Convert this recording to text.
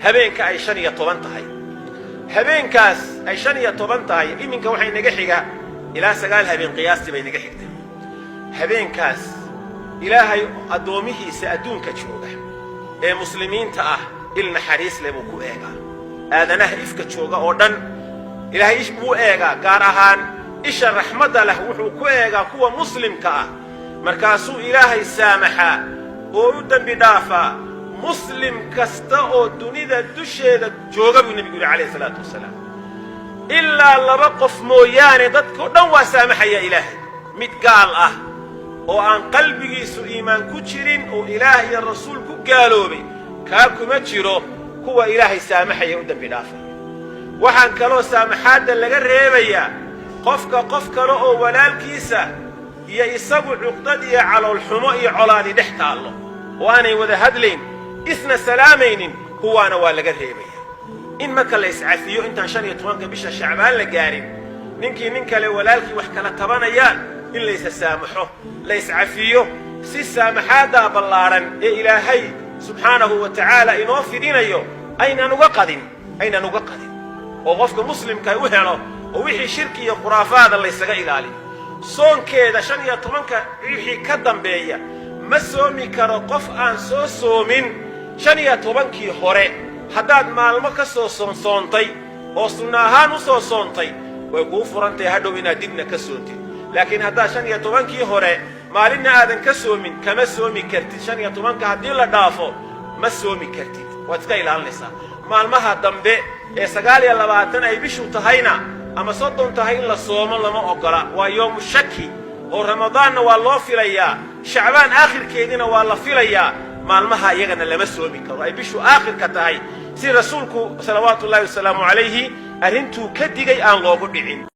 Habeenka ay 15 tahay, habeenkaas ay 15 tahay, iminka waxay naga xiga ilaa 9 habeen qiyaastii bay naga xigta. Habeenkaas Ilaahay addoomihiisa adduunka jooga ee muslimiinta ah il naxariis leh buu ku eegaa. Aadanaha ifka jooga oo dhan Ilaahay wuu eegaa, gaar ahaan isha raxmadda leh wuxuu ku eegaa kuwa muslimka ah. Markaasuu Ilaahay saamaxaa oo u dembi dhaafaa muslim kasta oo dunida dusheeda jooga, buu Nebigu yidhi calayhi salaatu wasalaam, ilaa laba qof mooyaane. Dadkao dhan waa saamaxaya Ilaahay: mid gaal ah oo aan qalbigiisu iimaan ku jirin oo Ilaah iyo Rasuul ku gaaloobay, kaa kuma jiro kuwa Ilaahay saamaxaya, u dembi dhaafaya. Waxaan kaloo saamaxaadda laga reebayaa qofka qof kale oo walaalkiisa iyo isagu cuqdad iyo caloolxumo iyo colaadi dhex taallo oo aanay wada hadlayn, isna salaamaynin, kuwaana waa laga reebaya. In marka la iscafiyo intaan 15-ka bisha Shacbaan la gaarin, ninkii nin kale walaalkii wax kala tabanayaan in laysa saamaxo, la iscafiyo, si saamaxaaddaa ballaadhan ee Ilaahay subxaanahu wa tacaala inoo fidinayo aynaan uga qadin, aynaan uga qadin, oo qofka muslimka u helo, oo wixii shirki iyo khuraafaada laysaga ilaaliyo. Soonkeeda 15-ka wixii ka dambeeya ma soomi karo qof aan soo soomin 15-kii hore. Haddaad maalmo ka soo soonsoontay oo sunno ahaan u soo soontay, way kuu furantahay hadhow inaad dibna ka soontid. Laakiin haddaad 15-kii hore maalinna aadan ka soomin, kama soomi kartid. 15-ka haddii la dhaafo, ma soomi kartid, waad iska ilaalinaysaa. Maalmaha dambe ee 29 ay bishu tahayna ama 30 tahay in la soomo lama oggola. Waa yoomu shaki, oo Ramadaanna waa loo filayaa, Shacbaan aakhirkeediina waa la filayaa. Maalmaha iyagana lama soomi karo ay bishu aakhirka tahay, si Rasuulku salawaatu ullahi wasalaamu calayhi arrintuu ka digay aan loogu dhicin.